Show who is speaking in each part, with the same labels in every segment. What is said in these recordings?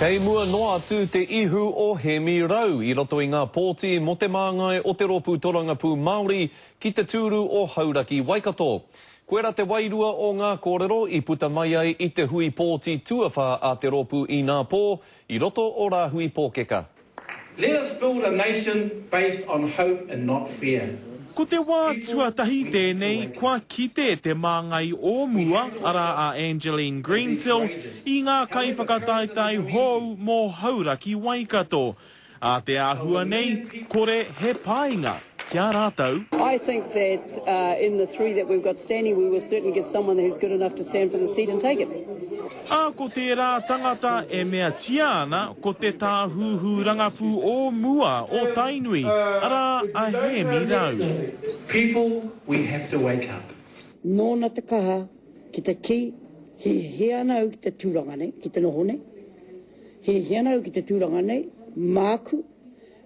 Speaker 1: Kei mua noa atu te ihu o Hēmi Rau i roto i ngā pōti mō te māngai o te Rōpū Torangapū Māori ki te tūru o Hauraki Waikato. Koira te wairua o ngā kōrero i puta mai ai i te hui pōti tuawhā a te rōpū inapō i roto o Rāhui Pōkeka.
Speaker 2: Let us build a nation based on hope and not fear.
Speaker 3: Ko te wā tuatahi tēnei kua kite te māngai o mua, arā a Angeline Greensill, i ngā kaiwhakataetae hou mō Hauraki Waikato. Ā te āhua nei, kore he painga ki a rātou.
Speaker 4: I think that in the three that we've got standing we will certainly get someone who's good enough to stand for the seat and take it.
Speaker 3: Ā, ko tērā tangata e meatia ana ko te tāhuhu rangapū o mua o Tainui, arā, a Hēmi Rau.
Speaker 2: People we have to wake up.
Speaker 5: Nōna te kaha ki te kī, Hiahia ana au ki te tūranga nei, ki te noho nei. Hiahia ana au ki te tūranga nei, māku,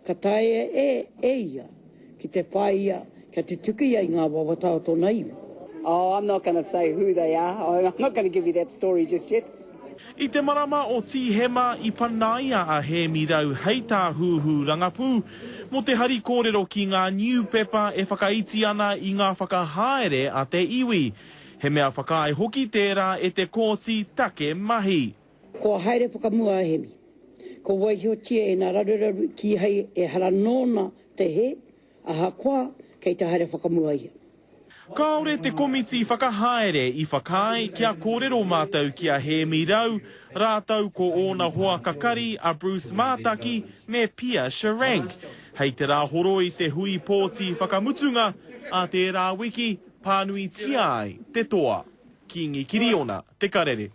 Speaker 5: ka taea e e ia ki te whāia kia tutuki ai ngā wawata o tōna iwi.
Speaker 4: Oh, I'm not gonna say who they are, I'm not gonna give you that story just yet.
Speaker 3: I te marama o Tīhema i panaia a Hēmi Rau hei tāhuhu rangapū mō te hari kōrero ki ngā niupepa e whakaiti ana i ngā whakahaere a te iwi. He mea whakaae hoki tērā e te Kōti Take Mahi.
Speaker 5: Kua haere whakamua a Hemi. Kua waihotia e nā raruraru kīhai ehara nōna te hē, ahakoa kei te haere whakamua ia.
Speaker 3: Kāore te komiti whakahaere i whakaae kia kōrero mātou ki a Hēmi Rau rātou ko ōna hoa kakari a Bruce Mātaki me Pia Sharank. Hei te Rāhoroi te hui pōti whakamutunga, ā tērā wiki, pānuitia ai te toa. Kīngi Kiriona te karere.